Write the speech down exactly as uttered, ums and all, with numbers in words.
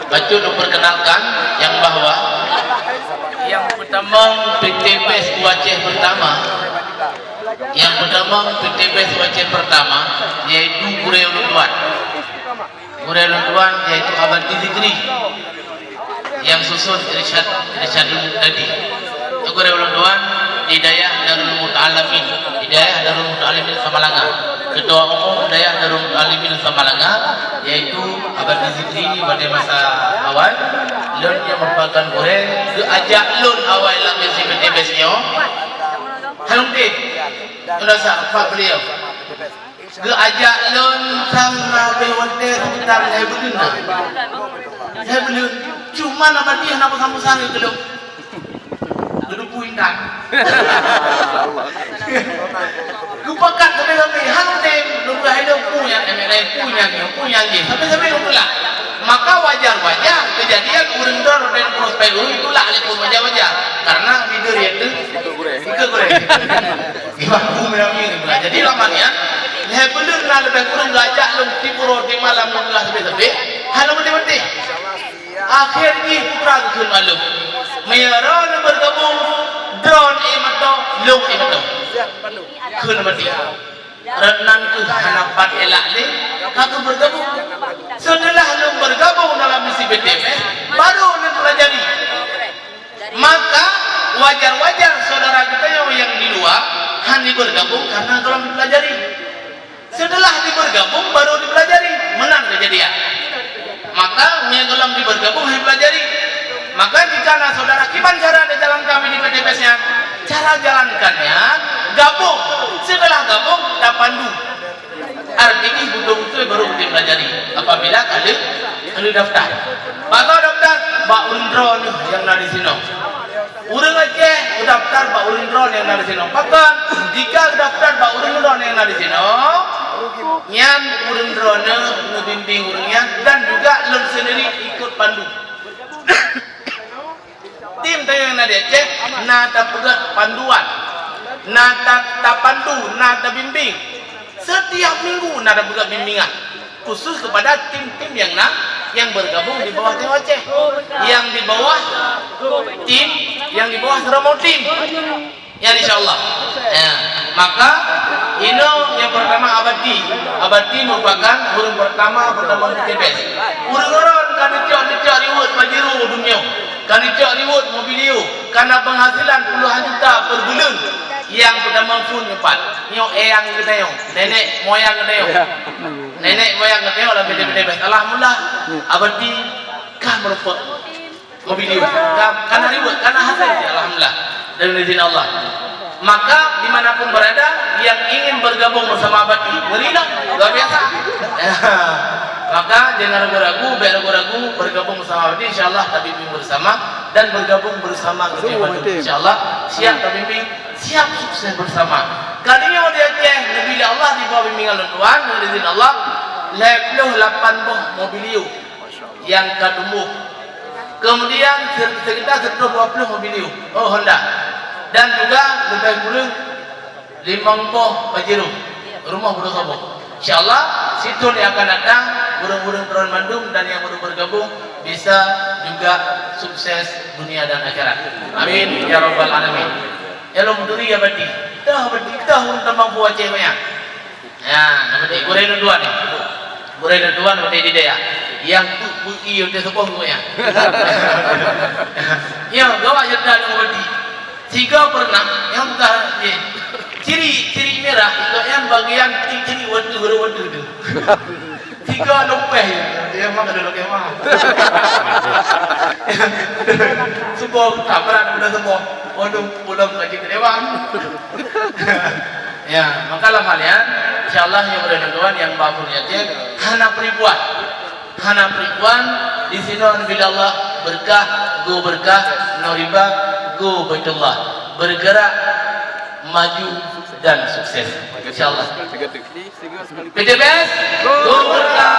Bacut memperkenalkan yang bahwa yang pertama P T Best Aceh pertama, yang pertama P T Best Aceh pertama, yaitu Gurée Ulôn Tuan. Gurée Ulôn Tuan yaitu Abadi Zikri, yang susun Irsyad, Irsyadul Muqtadi. Itu Gurée Ulôn Tuan di Dayah Darul Muta'allimin, di Dayah Darul Muta'allimin Samalanga. Ketua Umum Dayah Darul Muta'allimin Samalanga, yaitu Abadi Zikri pada masa awai. Lôn nyang merupakan gurée, geuajak lôn awai lam misi P T Best nyoe. Hana udeb. Sudah sa, Pak beliau. Geuajak lôn sang na beh watée sekitar lhée buleuen na. Lhée buleuen. Cuma na bati hana pesan-pesan keu lôn. Geudukui intan. Geupakat sabe-sabe, hana tem, lôn geuhai lôn peue nyang M L A, peue nyang nyoe, peue nyang jih. Sabe-sabe lôn peulak. Maka wajar-wajar keujadian ureuëng droe dan prospek ureuëng tulak lé peue wajar-wajar. Karena leader itu ikut gurée. Ikut gurée. Ibaku meunyoe nyan. Jadi, lam nyan, lhée buleuen na leubeh kureueng geuajak lôn tiep uroe tiep malam lôn peugah sabe-sabe, hana meuti-meuti. Akhé jih putra geukheun mandum. Meunyoe droeneuh beugabong, droeneuh éh mantong, lôn éh mantong. Kheun meuti. Rot nan kheueh hana pat elak lé, ka kheueh beugabong. Seuteulah lôn beugabong dalam misi P T Best, baru lôn peulajari. Maka, wajar-wajar syedara geutanyoe nyang di luwa hana beugabong karena gohlom jipeulajari. Seuteulah jibeugabong, baru jipeulajari. Meunan keujadian. Maka, meunyoe gohlom jibeugabong, hana jipeulajari. Maka, jika na syedara kiban cara dijalankan misi P T Best nyan, cara jalankan nyan, gabong. Seuteulah gabong, tapandu. Arti jih beutôi-beutôi baru beutôi pelajari apabila ka lheueh, ka lheueh daftar. Pakon daftar? Bak ureuëng droeneuh nyang na disinoe. Ureuëng Aceh daftar bak ureuëng droeneuh nyang na disinoe. Pakon? Jika daftar bak ureuëng droeneuh nyang na disinoe, nyan ureuëng droeneuh neubimbing ureuëng nyan dan juga lôn sendiri ikut pandu. Tim tanyoe nyang na di Aceh na tapeugöt panduan, na ta-, tapandu, na tabimbing. Setiap minggu na tapeugöt bimbingan khusus kepada tim-tim nyang na, nyang bergabung di bawah Tanyoe Aceh, nyang di bawah tim, nyang di bawah Seuramoe Team. Ya, insya Allah. Ya. Maka, inoe nyang pertama Abati. Abati merupakan ureuëng pertama, pertama P T Best. Ureuëng-ureuëng ka neucok-neucok reward Pajero dunia. Ka neucok reward Mobilio. Ka na penghasilan puluhan juta per buleuen. Nyang pertama phon nyoe pat. Nyoe eyang geutanyoe. Nenek moyang geutanyoe. Nenek moyang geutanyoe lam P T Best. Alhamdulillah. Abati ka meureumpok. Mobil liwat. Ka-, kana reward, kana hasil, alhamdulillah. Dengan izin Allah. Maka, dimanapun berada, yang ingin bergabung bersama Abati, meunan, luar biasa. Maka, jangan ragu-ragu, bèk ragu-ragu, bergabung bersama Abati, insya Allah, tabimbing bersama, dan bergabung bersama Abati. Insya Allah, siap tabimbing, siap sukses bersama. Kali nyoe di Aceh, neubi lé Allah, di bawah bimbingan lôn tuan, dengan izin Allah, lhèe ploh lapan boh Mobilio. Nyang ka tumbôh. Kemudian, se-, sekitar seratus dua puluh Mobilio, oh, Honda. Dan juga lebih kurang limong boh Pajero. Rumoh beureusoh boh. Insya Allah, sithôn nyang akan datang, ureuëng-ureuëng droen mandum dan nyang baru bergabung bisa juga sukses dunia dan akhirat. Amin, ya rabbal alamin. Ya Allah, muduri ya Abati. Dah Abati, dah ureuëng tamang buah cewek banyak. Ya, nama dia? Gurèe lôn tuan ni. Gurèe lôn tuan, nama dia, di dayah. Nyang tu beu-i, dia sepuh tu, ya. Ya, gawat cerita dengan Abati. Tiga pernah, nyang bukan, ni. Ciri, ciri merah, itu nyang bagian ciri-ciri waduh, waduh tu. Tiga lopeh, ya. Dia mah ada lopeh mah. Sepuh, tak pernah ada sepuh. Waduh, pulang lagi ke dewan. Ya, maka lam hal nyan, insya Allah, nyang mudah-mudahan nyang ba peunyakét hana peuribuan. Hana peuribuan, di sinoe bila Allah berkah, go berkah, noriba, go Baitullah. Bergerak, maju, dan sukses. Insya Allah. P T Best, go berkah.